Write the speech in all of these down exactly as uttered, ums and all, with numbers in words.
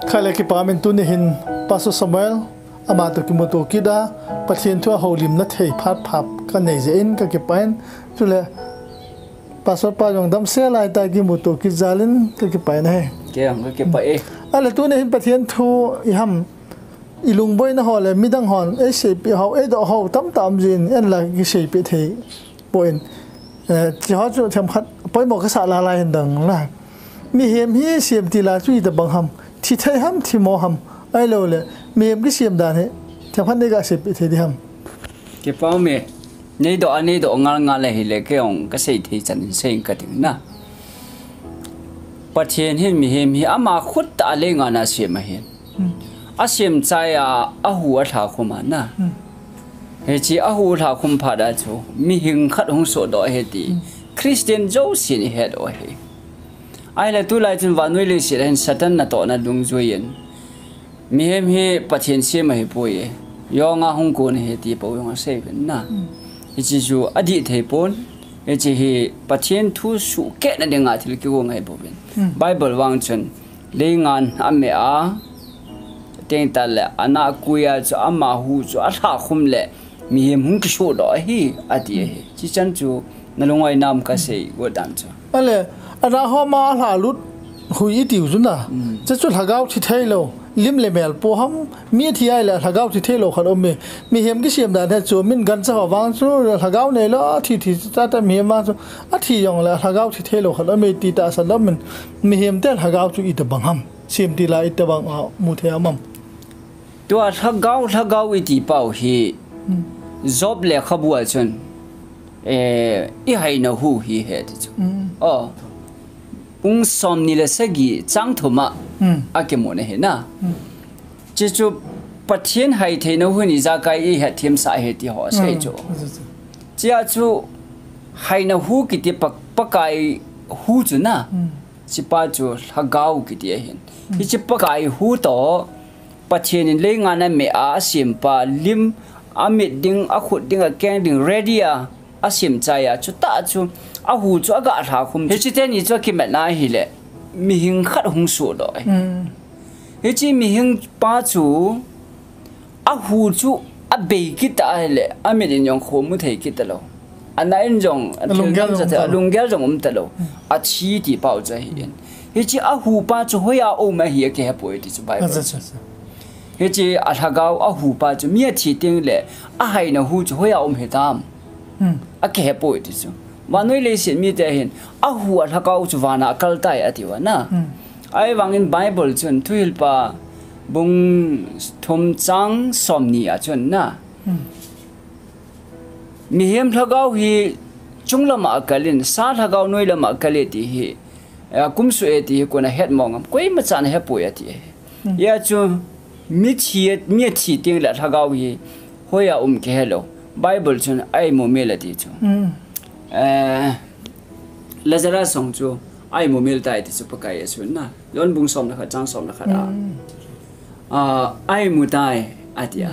Kha le kipah in tuni hin Pastor Samuel ama toh kimuto kit a, Pathen thu a houlimna thei phat phat kanei jeh in kakipah in, chule Pastor pa jong damsel a ita kimuto kit jal in kakipah in ahi. Kei jong kakipah e. Ale tuni hin Pathen thu iham, ilungboina ho le midang hon eiseipeh ho, eidoh ho tamtah um jin, en la kiseipeh thei poi. Eh, hiche ho chu themkhat poimo kasah lala hin dang la. Mihem hi semtil a chu itobang ham, thi thei ham, thi mo ham, ahilou le mihem kisem dan hi themkhat nei gaseipeh thei ding ham? Kipah e. Neidoh a, neidoh ngal ngal ahile kei jong kasei thei chan in sei kati na. Pathen hin mihem hi ama khut tah a leingan a asem ahin. Hmm. Asem chai a, ahu alhakhum a na. Hmm. Hiche ahu alhakhum phat a chu mihing khat hung sohdoh ahi ti, hmm, Christian jousen ihet u ahi. Ahile tulai chun vannoi leiset a hin Satan natohna dungjui in, mihem hi Pathen sem ahipoi e, jong a hung kon ahi ti pou jong asei uvin na. Hmm. Hiche chu adih thei pon. Hiche hi Pathen thu suhkehna dinga thil kigong ahi bouvin. Hmm. Bible vang chun leingan ameh a, teng tah le anahkui a chu ama hu chu alhakhum le mihem hung kisohdoh ahi, ati ahi. Chichan chu nalung oi nam kasei got dan chu. Ale, anah hom a alhalut hui itiu chu na. Mm. Hiche chu lhagao thi thei lou, lim le mel po ham, mi athi ahile lhagao thi thei lou khat um e. Mihem kisem dan hi chu min gancha ho vang chu lhagao nei lou, athi thi chu tata mihem vang chu athi jong le lhagao thi thei lou khat um e ti tahsan lou min. Mihem te lhagao chu itobang ham, semtil a itobang a mu thei ham? Tua lhagao, lhagao iti pau hi, hmm, Job lekhabu a chun, eh, ihaina hu hi ahi ti chu. Hmm. Oh. Bung somni le sagi chang thum a, hmm, akimun ahi na. Hmm. Hiche chu Pathen haitheina hu in ijakai ihet themsah ahi ti ho asei chu. Hmm. Hiche chu haina hu kiti pa, Pakai hu chu na. Hmm. Hichepa chu lhagao kiti ahin. Hmm. Hiche Pakai hu toh Pathen in leingan ameh a, asempa lim, amit ding, akhut ding, akeng ding, ready a, asem chai a, chutah chu ahu chu aga lhakhum. Hiche teni chu akimatna ahile mihing khat hung sohdoh ahi. Hmm. Hiche mihing pa chu ahu chu abei kit a ahile, amit in jong khomu thei kit talou. Ana in jong, alunggel jong um talou. Alunggel jong um talou. Hmm. Athi ti pau chu ahi in. Hiche ahu pa chu hoiya um ahi akihepoi ti chu Bible. Acha, acha, acha. Hiche alhagao ahu pa chu mi athi teng le ahaina hu chu hoiya um hitam? Hmm. Akihepoi ti chu. Vannoi leiset mite hin ahu alhagao chu vana akal tai atiuva na. Hmm. Ahivangin Bible chun Thuhilpa bung thum chang somni a chun na. Hmm. Mihem lhagao hi chunglam a akal in, sa lhagao noilam a akal e ti hi, eh, akumsuh e ti hi koi in ahet mong am, koima chan ahepoi ati. Hmm. Hijeh chun mithi, mi athi teng le lhagao hi hoiya um kihelou. Bible chun a-imumil ati chu. Hmm. Eh, Lazarus jong chu a-imumil tai ti chu Pakai Jesun na. John bung som le khat chang som le khat a. Hmm. Ah, a-imu tai, ati a.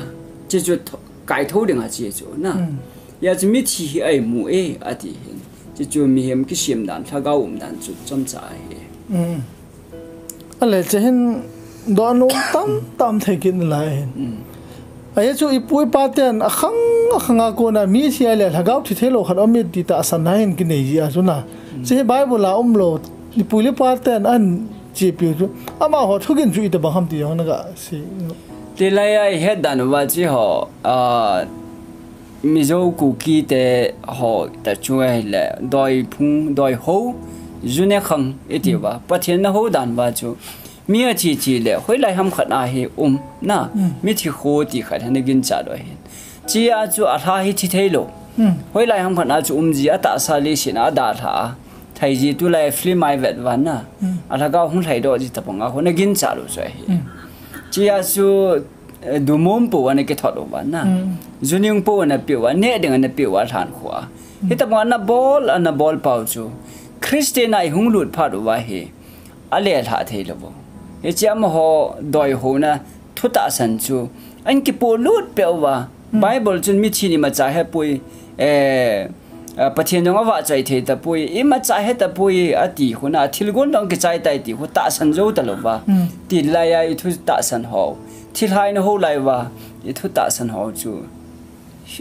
Hiche chu tho-, kaithou ding ahi chu na. Hmm. Hijeh chun mithi hi a-imu e, ati hin. Hiche chu mihem kisem dan, lhagao um dan chu chomcha ahi. Hmm. Ale hiche hin dohnom tamtah um thei kit nalai hin. Hmm. Ajeh chu ipu ipa ten akhang akhang a kona mi thi ahile lhagao thi thei lou khat um e ti tahsan na hin kinei ji a chu na. Hmm. Hiche hi Bible a umlou, ipu le ipa ten ahin chepiu chu, amaho thugin chu itobang ham ti jong naga sei. Tilai a ihet dan uva hiche ho, ah, Mizo Kuki te ho tah chu ahile, doiphung, doiho, ju ne khang iti uva, Pathen na hou dan uva chu, mi athi thi le, hoilai ham khat a hi um na, hmm, mithi kho ti khat hi ana ginchat u ahin. Hiche a chu alha hi thi thei lou. Hmm. Hoilai ham khat a chu um ji, atahsa leiset a adalha a. Thei ji tulai film a ivet uva na. Hmm. Alhagao hung lhaidoh ji tobang a kho ana ginchat u chu ahi. Hmm. Hiche a chu, eh, dumom pou ana kithot uva na. Hmm. Ju ning pou ana pe uva, neh ding ana pe uva alhan kho a. Hmm. Hitobang ana bol, ana bol pau chu Christian a ihung lut phat uva hi alelha thei lou u. Hiche amaho doiho na thu tahsan chu ahin kipoh lut peh uva. Hmm. Bible chun mithi imacha hepoi, eh, Ah, Pathen jong avahchoi thei tapoi, imacha he tapoi, ati khu na, thilgon jong kichai tai ti khu tahsan jou talou va. Hmm. Ti lai a i thu tahsan ho. Thilhai na ho lai va, i thu tahsan ho chu.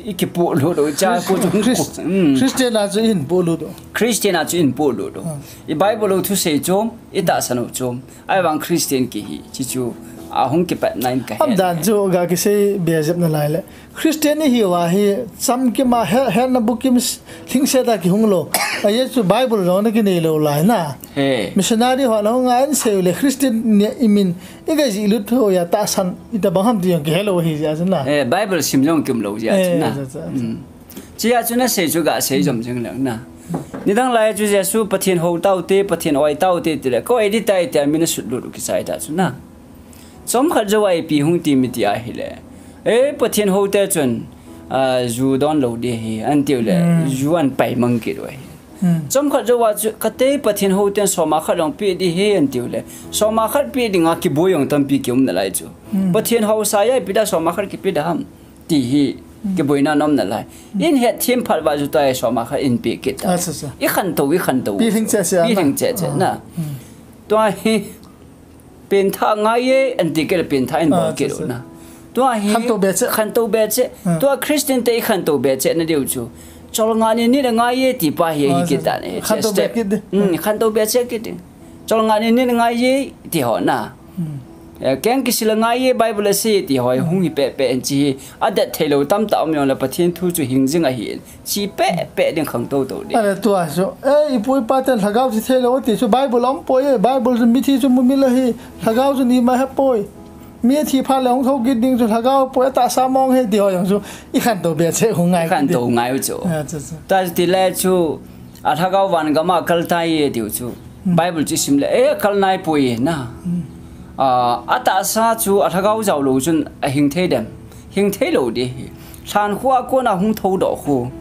I kipolut u, cha ko chu. Chris-, Hmm. Christian a chu i hin polut u. Christian a chu i hin polut u. Hmm. I Bible u thusei chu, i tahsan u chu. Ahivang Christian kihi, chi chu, ahung kipat na in ka he. Umdan chu ga kisei be jep nalai le. Christian ihiu va hi, chamkim a, he, hetna bukim s-, lhingset a kihung lou. Ajeh chu Bible jong na kinei lou lai na. He. Missionary ho na hung a in sei u le Christian ni i min, i ga jih lut ho ya tahsan, i tabang ham ti jong kihe lou hi jeh a chu na. He, Bible sim jong kium lou jeh a chu na. He, cha, cha, cha. Hmm. Chia chu na sei chu ga sei jom jing leng na. Nidang lai chu Jesu Pathen hou tau te, Pathen oi tau te ti le. Ko ei di tai te a min a sut lut u kichai ta chu na. Chomkhat jou a ipi hung ti mi ti ahile. Eh, Pathen hou te chun, ah, ju don lou di hi, an tiu le, Hmm. ju an pai mang kit u ahi. Hmm. Chomkhat jou a chu, kate Pathen hou ten soma khat jong pe di hi, an tiu le. Soma khat pe ding a kiboi jong tampi kium nalai chu. Hmm. Pathen hou sa ya ipi da soma khat kipe da ham. Ti hi, Hmm. kiboina nom nalai. Hmm. In het thim phat va ju ta soma khat in pe kit ta. Ah, cha, cha. I khantou, i khantou. Pi hing che che Pi na. hing che che Ah. na. Hmm. Tua hi, Pengthah ngai e, an ti kit le pengthah in bol Ah, kit cha, u cha. na. Tua hi Khantou be che. khantou be che. Hmm. Tua Christian te i khantou be che na diu chu. Cholngah ni ni le ngai e ti pa hi Ah, hi cha, kit cha. ta ne. Khantou be Step. kit di. Hmm, khantou be che kit di. Cholngah ni ni le ngai e ti ho na. Hmm. Eh, keng kisil le ngai e Bible a sei ti ho Hmm. hung hi pe pe in chi hi. A det thei lou tamtah um jong le Pathen thu chu hing jing ahi. Chi pe pe ding khang to to ding. Ale tua chu, eh, i pu i pa ten lhagao chi thei lou ti chu Bible um poi, eh, Bible chu mithi chu mu mi la hi, lhagao chu ni ma he poi. Mi thi pha le hung tho kit ding chu lhagao poi, tahsa mong he ti ho jong chu, i khantou be che hung ngai I khantou ngai u chu. Ah, cha, cha. Ta chu ti le chu, a lhagao van gam a kal tai e ti u chu. Hmm. Bible chu sim le, eh, kal nai poi na. Hmm. Ah, a tahsa chu a lhagao jao lou chun a hing thei dem. Hing thei lou di hi. Lhan khu a kon a hung tho doh khu.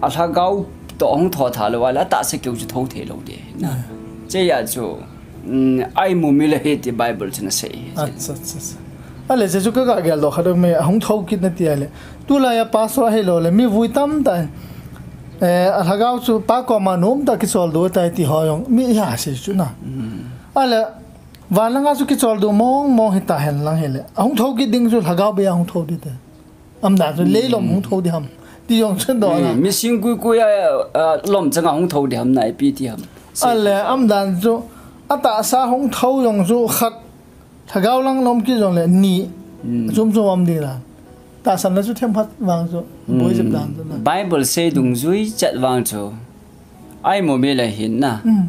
A lhagao toh hung tho tha lou a le a tahsa keu chu tho thei lou di hi na. Hmm. Che ya chu, mm, ai mu mi le hi ti Bible chu na sei hi. Acha, acha, acha. Ale che chu ka ga gel doh khat me a hung tho kit na ti a le. Tu lai a pastor a hi lou le mi vui tam ta. Eh, a lhagao chu pa koma nom ta kichol doh tai ti ho jong mi ha sei chu na. Hmm. Ale Van langa chu kichol doh mong mong hi ta hen lang hi le. A hung tho kit ding chu lhagao be a hung tho di te. Am dan chu Hmm. leilom hung tho di ham. Ti jong chun doh na. Hmm, mi sing kui kui a, a, lom chang a hung tho di ham na ipi ti ham. Ale am dan chu a tahsa hung tho jong chu khat lhagao lang lom kit jong le ni. Hmm. Chum chum am di la. Tahsan na chu themkhat vang chu. Hmm. Boi jep dan chu na. Bible sei dungjui chet vang chu. Ai mo me le hin na. Mm.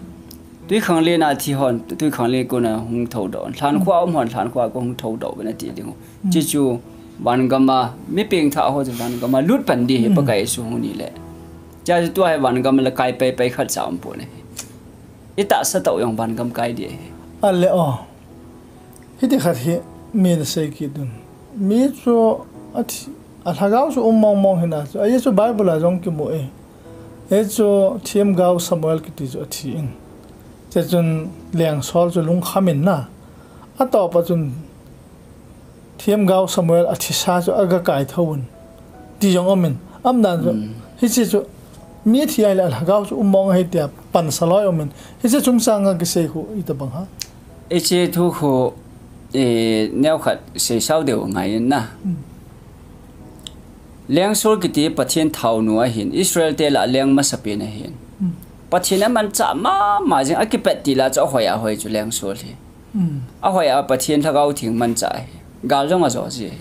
Tui khang le na thi hon, tui khang le ko na hung tho doh. Lhan Mm. khua um hon, lhan khua ko hung tho doh na ti ding. Mm. Chi chu van gam a, mi pengthah ho chu van gam a lut pan di hi Mm. Pakai Jesu hung ni le. Cha chu tua hi van gam a le kai pai pai khat cha um po ne. I tahsa tau jong van gam kai di hi. Ale o. Hiti khat hi mi na sei kit un. Mi chu a thi, a lhagao chu um mong mong hi na chu. A Jesu Bible a jong kimu e. Hichu themgao Samuel kiti chu athi in. Che chun Leng Saul chu lungkham in na. Atopa chun themgao Samuel athisa chu aga kai tho un. Ti jong um in. Am dan chu. Hmm. Hiche chu mi thi a le lhagao chu um mong ahi tia pansa loi um in. Hiche chungchang a kisei khu itobang ham. Hiche thu khu, eh, neokhat seisao deu ngai in na. Hmm. Leng Saul kiti Pathen thaonu ahin, Israel te lah leng masapen ahin. Hmm. Pathen amanchah mama jing, akipet ti lah chu ahoi ahoi chu Leng Saul hi. Hmm. Ahoi a Pathen Lhagao Theng manchah ahi. Gal jong ajo ji ahi.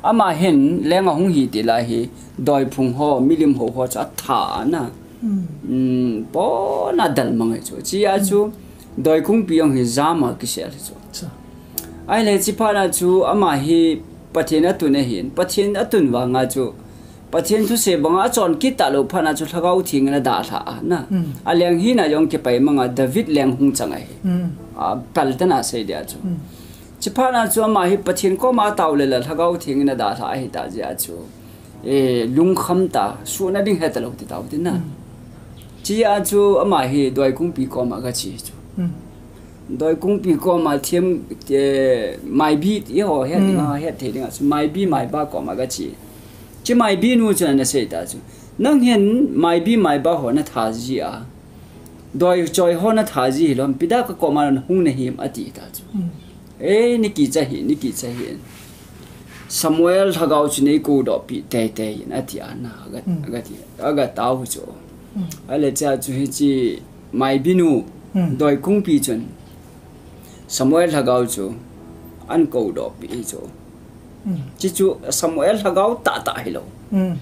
Ama hin leng ahung hi ti lah hi, doiphung ho, milim ho ho chu atha na. Hmm. Hmm, pona dalmang ahi chu. Chia chu, Hmm. doikungpi jong hi jam a kisel ahi chu. Cha. Ahile chiphat na chu, ama hi Pathen atun ahin, Pathen atun vang a chu, Pathen thusei banga achon kit talou phat na chu Lhagao Theng in adalhah a na. Hmm. Aleng hina jong kipai mang a David leng hung chang ahi. Hmm. A, pal tana sei dia chu. Hmm. Chiphat na chu ama hi Pathen koma atao le la Lhagao Theng in adalhah ahi ta jeh a chu. Eh, lungkham ta, suhna ding he talou ti tau ti na. Hmm. Chia chu ama hi doikungpi koma aga che chu. Hmm. Doikungpi koma thiem, eh, maibi ti ho he Hmm. ding a, he thei ding a chu maibi maiba koma aga che. Chi maibi nu chu ana sei ta chu. Nang hin maibi maiba ho natha ji a, doi choi ho natha ji hilou ham, ipi dia kakoma nahung nahim ati ta chu. Hmm. Eh, nakicha hih, nakicha hih. Samuel lhagao chu neikoudoh pih teitei in ati a na, aga, hmm, agati, agatao chu. Hmm. Ahile chea chu hiche maibinu, hmm, doikungpi chun Samuel lhagao chu ahin koudoh pih hi chu. Hmm. Hiche chu Samuel lhagao tahtah hilou. Hmm.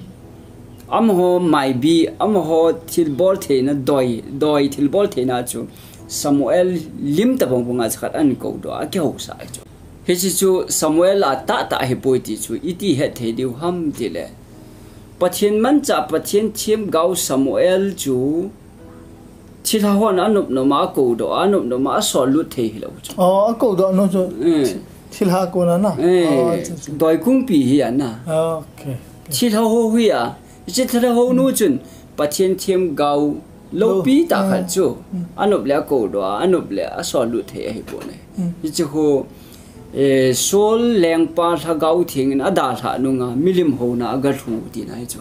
Amaho maibi, amaho thilbol theina doi, doi thilbol theina chu Samuel lim tabang banga chu khat ahin koudoh a, akihousa hi chu. Hiche chu Samuel a tahtah ahipoi ti chu iti hetthei diu ham tile, Pathen manchah, Pathen themgao Samuel chu thilha hon anop nop a akoudoh, anop nop a asol lut thei hilou chu. Oh, akoudoh nom chu. Eh. Thilha kona na. Eh, oh, acha, acha. Doikungpi hi ana. Okay. Thilha ho hi a. Hiche thilha ho nu chun Pathen themgao loupi tah khat chu. Hmm. Anop le akoudoh a, anop le asol lut thei ahipoi ne. Hmm. Hiche ho, eh, Saul lengpa lhagao theng in adalhah nunga milim houna agalhu tina hi chu.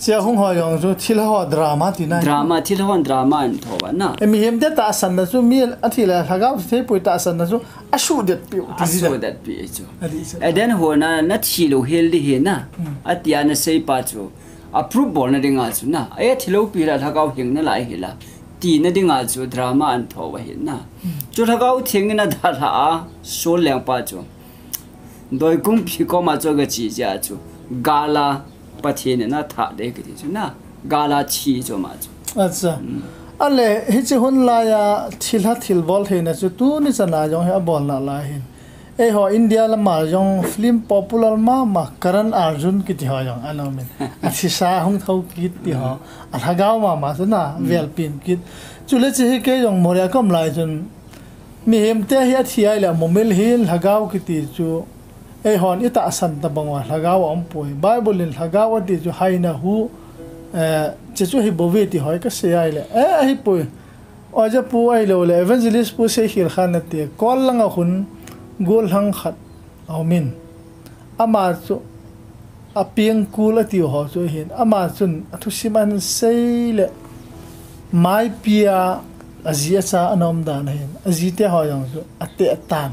Chea hung ho jong chu thilha ho drama tina hi. Drama, thilha hon drama ahin tho uva na. Eh, mihemte tahsanna chu mi athi le lhagao thipoi tahsanna chu asuhdetpeh u ti ji da. Asuhdetpeh hi chu. Adi chu. Eden hon a nathi lou hel ding ahi na. Hmm. Atia naseipa chu. Approve bolna dinga chu na. Eh, thi loupi hila lhagao hing nalai hila. Tina dinga chu drama ahin tho uva ahi na. Hmm. Chu lhagao theng in adalhah a, Saul lengpa chu. Doikungpi koma chu agache jeh a chu. Gal a Pathen in athah ding kiti chu na. Gal a thi chu ama chu. Acha. Hmm. Ahile, hiche hun laiya thilha thilbol theina chu tuni chana jong hi abol nalai ahin. Eiho India lama jong film popular mama Karan Arjun kiti ho jong ana um in. Athisa hung thou kit ti ho. Hmm. Alhagao mama chu na, hmm, velpin kit. Chule hiche hi kei jong Moreh a kaum lai chun mihemte hi athi ahile mumil hin lhagao kiti chu eihon itahsan tabang uva lhagao aumpoi. Bible in lhagao ati chu haina hu, eh, hiche chu ahibouve ti ho hi kasei ahile. Eh, ahipoi. Oja pu ahilou le, evangelist pu Seikhel khan nati, Kawl langa khun gollhang khat aum in. Ama chu apengkul atiu ho chu ahin. Ama chun athusim ahin sei le, maipi a aji acha ana um dan ahin. Ajite ho jong chu ateh tan.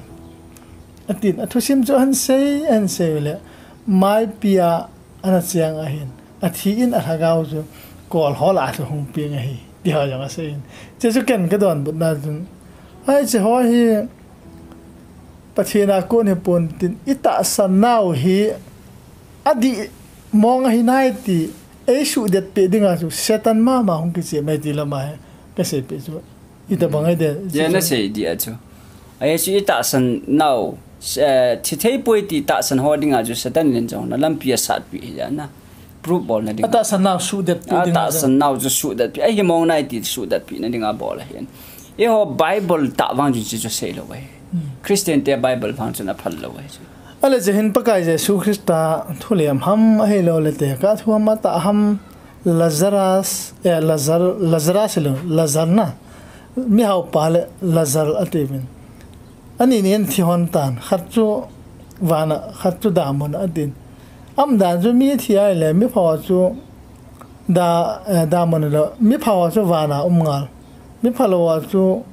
Atin, athusim chu ahin sei, ahin sei le, maipi a ana cheng ahin, athi in alhagao chu Kawl ho lah a chu hung peng ahi, ti ho jong asei in. Hiche chu ken kadonbutna chun, hiche ho hi Pathen a kon hipon tin, itahsan nau hi adih mong ahi nai ti, eisuhdetpeh dinga chu Satan mama hung kichem ahi ti lama hi kaseipeh chu. Itobang ahi de, ya, chu nasei dia chu. Ahi chu itahsan nau, eh, thi thei poi ti tahsan ho dinga chu Satan in jong na lampi asatpeh ahi na. Proof bolna ding. Atahsan nau suhdetpeh ding. Atahsan nau chu suhdetpeh. Ahi mong nai ti suhdetpeh na dinga bol ahin. Eiho Bible tah vang chun hiche chu seilou ahi. Hmm. Christian te Bible vang chun aphal lou ahi chu. Ahile hiche hin Pakai Jesu Christa thu lem ham ahilou le tekah thu ham atah ham. Lazarus, eh, Lazar, Lazarus lo, Lazar na. Mihaupa le Lazar atiuvin. Ani ni ahin thi hon tan, khat chu vana, khat chu damun a atin. Aum dan chu mi thi ahile, mi pha ho chu da, eh, damun a lo, mi pha ho chu vana um ngal. Mi phalou ho chu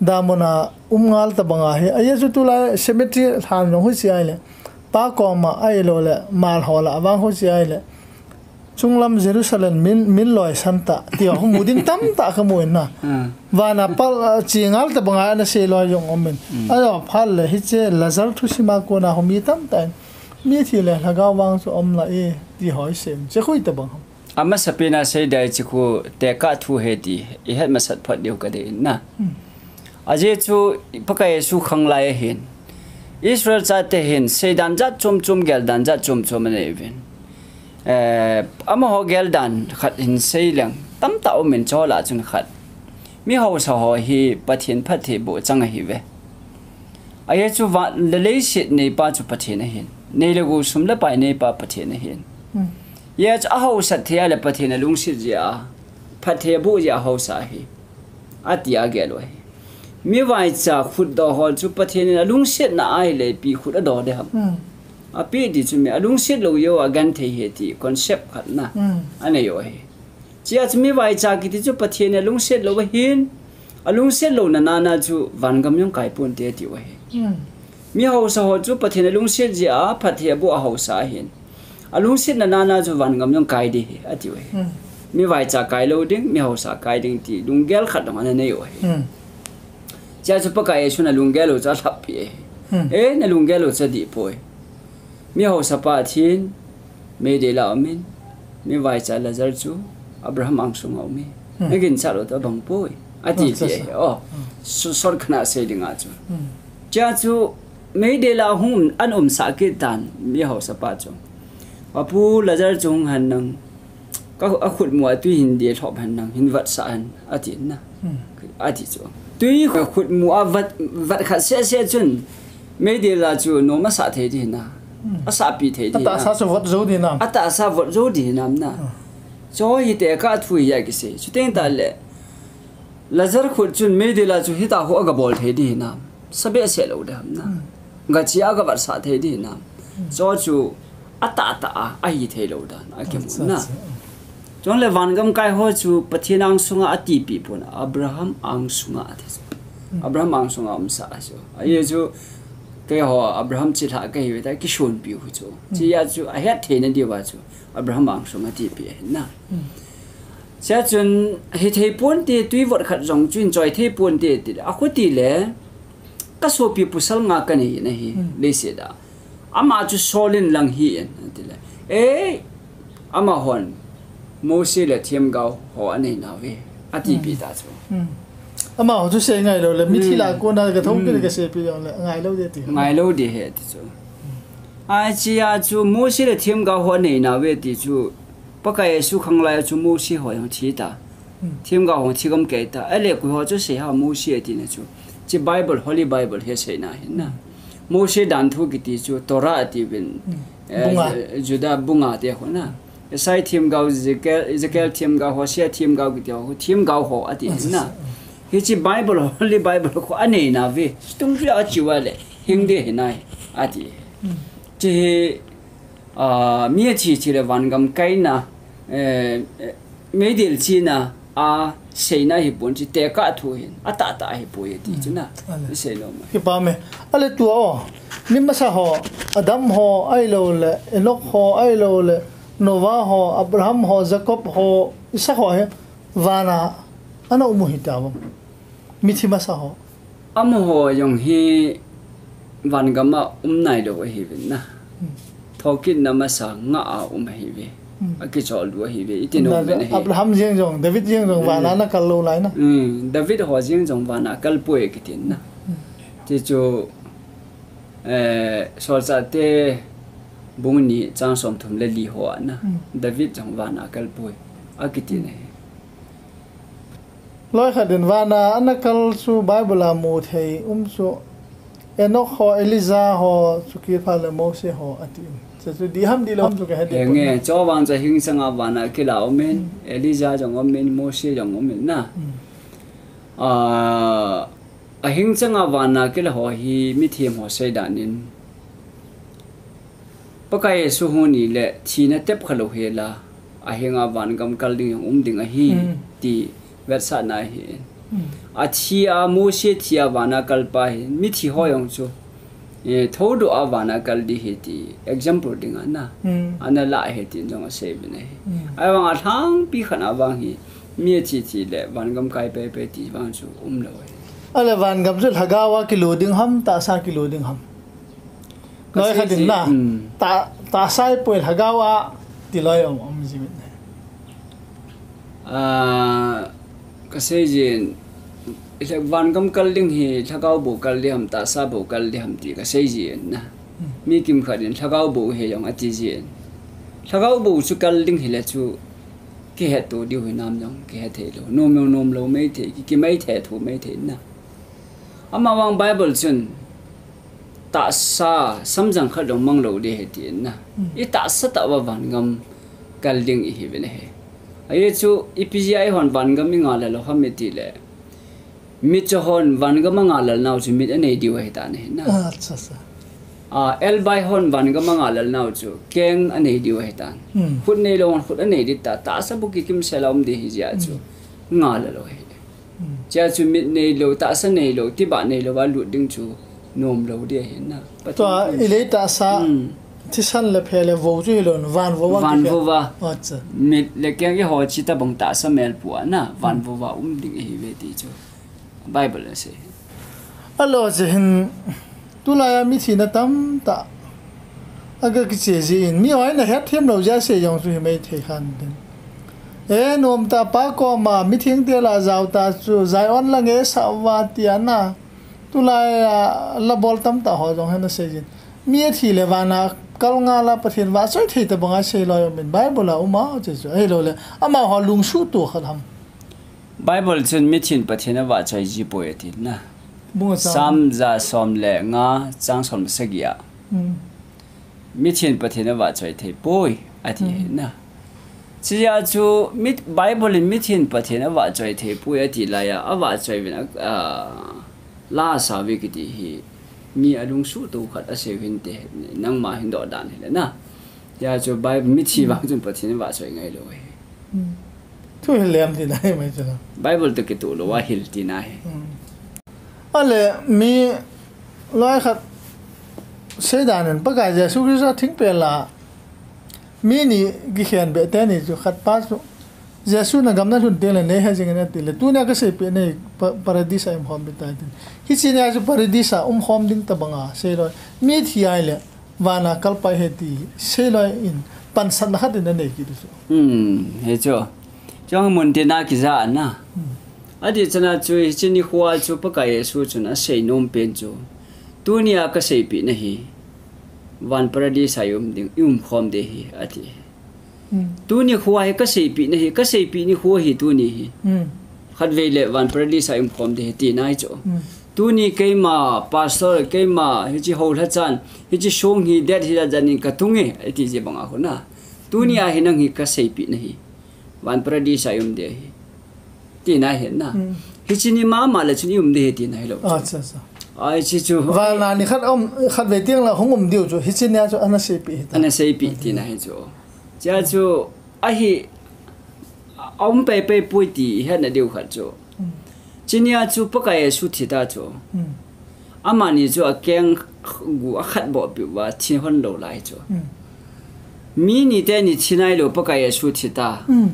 damun a um ngal tabang ahi. Ajeh chu tulai cemetery lhan jong huche ahile, pa koma ahilou le, mal ho lah a vang huche ahile, chunglam Jerusalem min, min loisan tah, ti ho hung mu ding tamtah kamu in na. Hmm. Vana pal, ah, che ngal tabang a ana sei loi jong um in. Hmm. Ajo phat le, hiche Lazar thusim a kona hung mi tamtah in. Mi thi le lhagao vang chu um lai e, ti ho isei in. Hiche khu itabang ham. Amasapen a sei dia hiche khu tekah thu ahi ti ihet masat phot diu kadei in na. Hmm. Ajeh chu Pakai Jesu khang lai ahin. Israel chate hin seidan jat chom chom, geldan jat chom chom anei uvin. Eh, amaho geldan khat hin sei leng tamtah um in, chuho lah a chun khat. Mi hausa ho hi Pathen phattheiboh chang ahiuve. Ajeh chu van le leiset neipa chu Pathen ahin. Nei le gou, sum le pai neipa Pathen ahin. Hmm. Ajeh chu ahausat thei a le Pathen alungset jeh a, phattheiboh jeh a ahausa ahi. Ati agel u ahi. Mi vaicha khutdoh ho chu Pathen in alungsetna ahile ipi khut adoh ding ham. Hmm. Apeh di chu mi alungset lou jeh a agenthei ahi ti concept khat na. Hmm. Anei u ahi. Chea chu mi vaicha kiti chu Pathen in alungset lou ahin, alungset louna nana chu vangam jong kai ponte atiu ahi. Hmm. Mi haosa ho chu Pathen in alungset jeh a phatthei aboh a haosa ahin, alungsetna nana chu vangam jong kai ding ahi atiu ahi. Hmm. Mi vaicha kai lou ding, mi haosa kai ding ti lunggel khat jong ana nei u ahi. Hmm. Chea chu Pakai Jesun alunggel u chu alhappi ahi. Hmm. Eh, nalunggel u chu adih poi. Mi haosa pa athin, meidil a aumin, mi vaicha Lazar chu Abraham angsunga aume. Hmm. Naginchat u chu abang poi. Ati pi ahi. Oh, so-, shortcut a sei dinga chu. Hmm. Chea chu meidil a hung um, ana umsah kit tan mi haosa pa chu. Apu Lazar chu hung hen nang. Ka, akhutmu a tui hin delhop hen nang, hin vetsah hen, ati na. Hmm. Ati chu. Tui khutmu a vet, vet khat seh seh chun, meidil a chu nom asah thei ding na. Hmm. Asahpi thei ding na. Atahsa chu vot jou ding na. Atahsa vot jou ding na. Hmm. Chu hi tekah thu hi akisei. Chuteng tah le, Lazar khut chun meidil a chu hitia ho agabol thei ding na. Sa behseh lou ding na. Hmm. Gachi a gavetsah thei ding na. Hmm. Chu chu atahtah a, ahithei lou dan akimu na. Acha, acha. Chule vangam kai ho chu Pathen angsunga atipi pon, Abraham angsunga ati chu. Hmm. Abraham angsunga umsah chu. Ajeh chu keiho Abraham chilhah kahiuve tia kisonpiu chu. Hmm. Chea chu ahet theina diuva chu Abraham angsunga atipi ahi na. Hmm. Chea chun hithei ponte, tui vot khat jong chu hin choi thei ponte ti le. Akhuti le, ka sopi pasal nga kanei in ahi, hmm, leiset a. Ama chu sol in lang hih in, ati le. Eh, amahon, Mose le themgao ho anei nauve, atipi, hmm, ta chu. Hmm. Amaho chu sei ngai lou le, mithi, hmm, lah a kona ka thou kit, hmm, kaseipeh jong le, ngai lou ding ati. Ngai lou ding ahi ati chu. Achea chu Mose le themgao ho anei nauve ti chu, Pakai Jesu khanglai a chu Mose ho jong thi ta. Hmm. Themgao ho thi gam kei ta. Ahile koi ho chu seihao Mose ati na chu. Hiche Bible, Holy Bible hi seina ahi na. Hmm. Mose danthu kiti chu Torah atiuvin. Hmm. Eh, Bunga. Ju-, Juda bunga te ho na. Isaiah themgao, Ezekiel, Ezekiel themgao, Hosea themgao kiti ho, themgao ho ati na. Acha, acha. Hiche Bible, Holy Bible ho anei nauve. Tung chu achiu a le, hing ding ahi nai, ati. Hmm. Hiche hi, ah, mi athi thi le vangam kaina, eh, eh, meidil china, a seina ahipon, hiche tekah thu hin, atahtah ahipoi ati chu na. Hmm. Ale. Isei nom ahi. Kipa me. Ale tua o, mi masa ho, Adam ho, ahilou le, Enoch ho, ahilou le, Noah ho, Abraham ho, Jacob ho, Isaac ho hi, vana ana um u hita vang. Mithi masa ho. Amaho jong hi vangam a um nailou ahiuvin na. Hmm. Thokitna masa ngah a um ahiuve. Hmm. Akichol diu ahiuve. Iti nom uvin ahi. Abraham jeng jong, David jeng jong, hmm, vana ana kal lou lai na. Hmm. David ho jeng jong vana akal poi akitin na. Hmm. Ti chu, eh, Solchahte bung ni chang somthum le li ho a na. Hmm. David jong vana akal poi akitin ahi. Loi khat in vana ana kal chu Bible a mu thei um chu Enoch ho, Elijah ho, chukit phat le Mose ho ati. Chu chu dih ham dihlou ham chu kahe dih pon. Henge, chu vang chu ahing changa vana kila umin, hmm, Elijah jong umin, Mose jong umin na. Hmm. Ah, ahing changa vana kila ho hi mithem ho seidan in. Pakai Jesu hung ni le thina tep kha lou hel a, ahinga vangam kal ding jong um ding ahi, hmm, ti vetsahna ahi. Hmm. Athi a, Mose thi a vana kal pa hi, mithi ho jong chu, eh, thoudoh a vana kal ding ahi ti example dinga na. Hmm. Ana lah ahi tin jong asei uvin ahi. Hmm. Ahivang alhangpi khat a vang hi, mi athi thi le vangam kai pepe ti vang chu um lou ahi. Ale vangam chu lhagao a kilo ding ham, tahsa kilo ding ham? Loi khat in na. Hmm. Ta, tahsa ahipoi lhagao a ti loi um, um ji uvin. Ah, kasei jin, vangam kal ding hi lhagao bou kal ding ham, tahsa bou kal ding ham ti kasei jin na. Hmm. Mi kimkhat in lhagao bou hi jong ati jin. Lhagao bou chu kal ding hile chu kihetto diu hinam jong kihe thei lou. Nom lou, nom lou mei thei, ki, ki mei thei, thu mei thei na. Amavang Bible chun tahsa samjang khat jong mang lou ding ahi tin na. Hmm. I tahsa tah uva vangam kal ding ihi uvin ahi. Ajeh chu ipi jeh a eihon vangam ingahlel u ham iti le, mitcho hon vangam angahlel nau chu mit anei diu ahi tan ahi na. Acha, acha. A, elbai hon van gam a ngalal nau chu keng anei diu ahitan. Hmm. Khut neilou hon khut anei ding ta, tahsa bukit kimsel a um ding ahi jeh a chu. Hmm. Ngalal u ahi. Hmm. Chea chu mit neilou, tahsa neilou, tibah neilou a lut ding chu nomlou ding ahi na. Tua, Pathen i lei tahsa, hmm, thisan le phe le vo chu hilou, van vo a van kipe. Vo va. Acha. Mit le keng eiho chi tabang tahsa mel pua na, van, hmm, vo va um ding ahi ve ti chu. Bible in asei. Ahilou jeh hin, tulai a mithi na tamtah aga kiche jin, mihon ahet them lou jeh a asei jong chu himai thei khan tin. E, nom tah pa koma, mithengte lah a jao ta chu, Zion lang e sa uva tia na. Tulai a, la bol tamtah ho jong hin asei jin. Mi athi le van a kal ngal a Pathen vahchoi thei tabang a sei loi um in Bible a um a, che chu. Ahilou le, amaho lungsuhto khat ham. Bible chun mithin Pathen avahchoi ji poi ati na. Bung a chang. Psalm ja som le nga chang som le sagi a. Hmm. Mithin Pathen avahchoi thei poi ati, hmm, na. Chea chu mit, Bible in mithin Pathen avahchoi thei poi ati lai a, avahchoi uvin a, a, la asa uve kiti hi mi alungsuhto khat asei u hinte, nangma hin doh dan hile na. Chea chu Bible mithi, hmm, vang chun Pathen avahchoi ngailou ahi. Hmm. Thu hil lem tina hi mai chu na. Bible toh kitoh lou a hil tina hi. Hmm. Ahile mi loi khat seidan in Pakai Jesu Christa thingpel a mi ni kikhen beh teni chu khat pa chu Jesu na gam na lhun teng le nei he jing in ati le, tunia kaseipeh nahi, pa-, Paradise a umkhom ding tai tin. Hiche nia chu Paradise a umkhom ding tabang a sei loi. Mi thi ahile van a kal pai ahi ti sei loi in pansatna khat in anei kit u chu. Hmm, hichu. Chong mun tina kija na. Hmm. Ati chana chu hiche nikho a chu Pakai Jesu chun asei nom pen chu. Tunia kaseipeh nahi. Van Paradise a i um ding, i umkhom ding ahi, ati. Hmm. Tuni nikho hi kaseipeh nahi, kaseipeh nikho hi tuni hi. Hmm. Khatvei le van Paradise a i umkhom ding ahi tina ahi chu. Hmm. Tuni keima, pastor, keima, hiche houlhachan, hiche song hi, date hi la jan in katung e, ati ji bang a khu na. Tuni, hmm, a hi nang hi kaseipeh nahi. Van Paradise a i um ding ahi. Tina ahi na. Hmm. Hiche ni mama le chun i um ding ahi tina ahilou. Acha, acha. Ai, hiche chu. Van a ni khat um, khatvei teng le hung um diu chu. Hiche nia chu ana seipeh ahi ta. Ana seipeh tina ahi chu. Chea chu, ahi, a um pei pei poi ti hetna diu khat chu. Hmm. Hiche nia chu Pakai Jesu thi ta chu. Hmm. Amani chu akeng gu akhat bou peh uva thi hon lou lai chu. Hmm. Mi ni teni thi nailou Pakai Jesu thi ta. Hmm.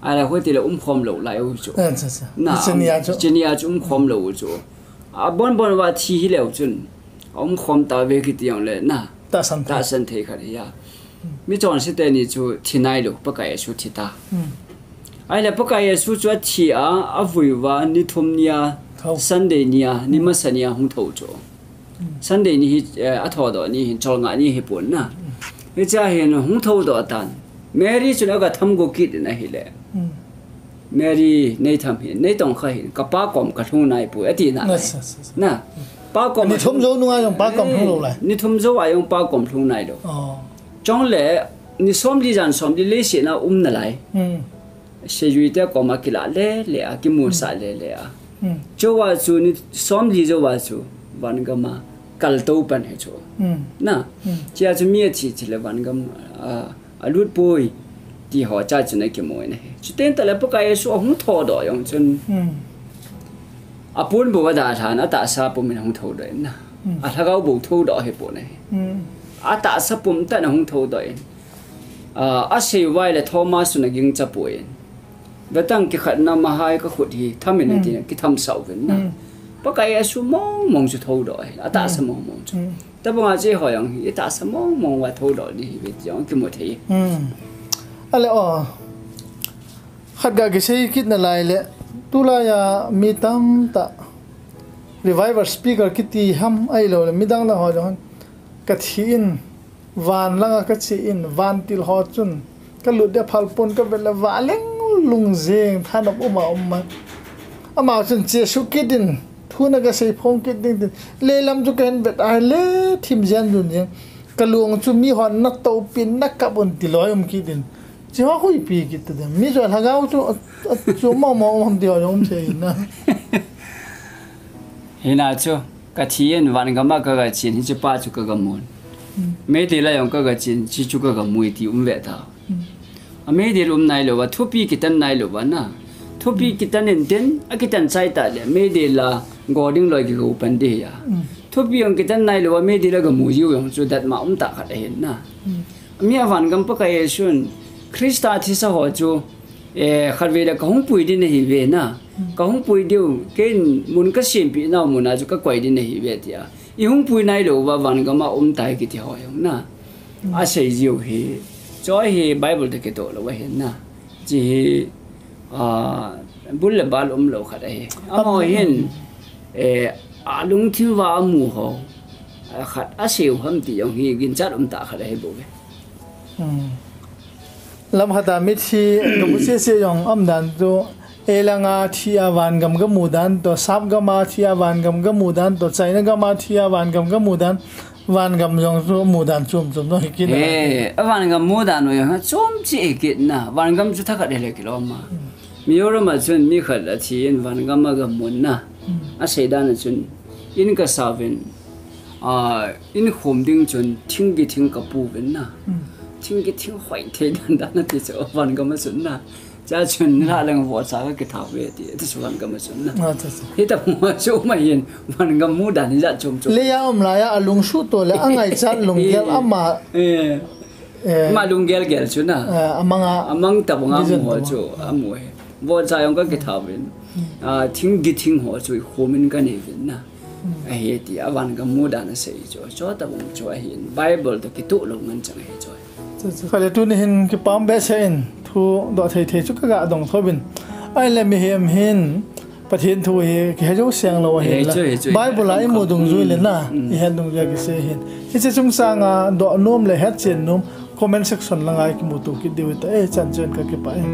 Ahile hiti le umkhom lou lai u chu. Acha, acha. Na, hiche nia chu. Hiche nia chu umkhom lou u chu. Abon bon uva thi hileu chun. Aumkhom tauve kiti jongle na. Tahsan thei. Tahsan thei khat ahi a. Mi chonse teni chu thi nailou, Pakai Jesu thi ta. Hmm. Ahile Pakai Jesu chu athi a, avui uva, ni thum nia, thou. Sunday nia, ni, hmm, masa nia hung thou chu. Hmm. Sunday ni hi, eh, athodoh ni hin, cholngah ni hipon na. Hmm. Hichea hin hung thoudoh tan. Mary chun aga thamgo kit in ahile. Hmm. Mary, nei tham hih in, nei tongkha hih in, kapa kom kalhung naipoi, ati nalai. Acha, acha, acha. Na, pa kom. Ni thum jou nunga jong pa kom, eh, lhung lou lai. Ni thum jou a jong pa kom lhung nailou. Oh. Chule, ni somli jan somli leiset a um nalai. Hmm. Seijui te koma kilah le le a, kimusah, hmm, le le a. Hmm. Chua chu ni somli jou a chu, van gam a kaltou pan ahi chu. Hmm. Na, hmm, chea chu mi athi thi le van gam a, alut poi, ti ho cha chun akimu in ahi. Chuteng tale Pakai Jesu ahung thoudoh jong chun. Hmm. Apon bou adalhan, atahsa pum in ahung thoudoh in na. Hmm. Alhagao bou thoudoh ahipon ahi. Hmm. Atahsa pum tah in ahung thoudoh in. Ah, asei uva ahile Thomas chun agingcha poi. Vetang kikhat na mahai kakhut hi, tham in, hmm, atin, kitham sau vin na. Hmm. Pakai Jesu mong mong chu thoudoh ahi, atahsa, hmm, mong mong chu. Hmm. Tabang a chu eiho jong hi, itahsa mong mong uva thoudoh ding ahi ve ti jong kimu thei. Hmm. Ale o. Khat ga kisei kit nalai le, tulai a mi tamtah revival speaker kiti ham ahilou le, midang na ho jong kathi in, van langa kache in, vantil ho chun kalut ding phal pon, kavet le valeng lung jeng thanop um a um a. Ama chun chesuh kit in, thu na kasei phong kit ding tin, leilam chu kahin vet ahile thim jen jun jeng. Kalung chu mihon natoupin nakap un ti loi um kit in. Cheho huipi kit ta dem. Mi chu lhagao chu, a, a, chu mong mong um ti ho jong um thei na. Hina chu. Ka thi in van gam a ka ga chen, hiche pa chu ka ga mun. Meidil a jong ka ga chen, hiche chu ka ga mu e ti um ve ta. A meidil um nai lou va, thupi kitan nai lou va na. Thupi kitan in tin, a kitan chai ta le, meidil a go ding loi kigo pan ding ahi. Thupi jong kitan nai lou va, meidil a ga mu jiu jong chu dat ma um ta khat ahi na. Mi a van gam Pakai Jesun, Christa thisa ho chu, eh, khat ve le ka hung pui ding ahi ve na. Ka hung pui diu, ken mun ka sempeh nau mun a chu ka koi ding ahi ve tia. I hung pui nai lou va, van gam a um tai kiti ho jong na. A sei jiu hi, chu hi Bible toh kitoh lou ahi na. Chi hi, ah, bul le bal um lou khat ahi. Amaho hin, eh, a lungthim va a mu ho, a khat a sei u ham ti jong hi ginchat um ta khat ahi bou ve. Hmm. Lam khat a mithi, ka bu sese jong um dan chu, e lang a thi a van gam ka mu dan toh, sap gam a thi a van gam ka mu dan toh, China gam a thi a van gam ka mu dan, van gam jong chu mu dan chom chom jong hi kit na. Eh, a van gam mu dan u jong chom chi hi kit na, van gam chu thakhat hi le kilom a. Mizoram a chun mi khat a thi in van gam a ga mun na. A sei dan a chun in ka sa uvin, a, in khom ding chun thing kithing ka pu uvin na. Thing kithing hoi thei dan dan a ti chu van gam a chun na. Cha chun la lang vo cha ka kitha ve ti, ti chu van gam a chun na. Acha, acha. Hi ta mu chu ma hin van gam mu dan hi ja chom chom. Le ya um la ya a lungsuh to le a ngaichat lunggel ama. Eh. Eh. Ma lunggel gel chu na. Eh, amang a. Amang ta bang a vision mu ta bang chu, a mu e. Vo cha jong ka kitha uvin. A, thing kithing ho chu i khom in ka nei uvin na. Ahi ti, a van gam mu dan a sei chu. Chu ta bang chu ahi in. Bible toh kitoh lou ngen chang ahi chu. Chu, chu. Ka le tuni hin kipah behseh in, thu doh thei thei chu ka ga dong tho uvin. Ahile mihem hin, Pathen thu hi kihe jou seng lou ahi la. Chu, chu. Bible a i mu dungjui le na, i het dungjui a kisei hin. Hiche chungchang a doh nom le hetchen nom, comment section lang a i kimuto kit diu ta, eh, chan chen ka kipah e.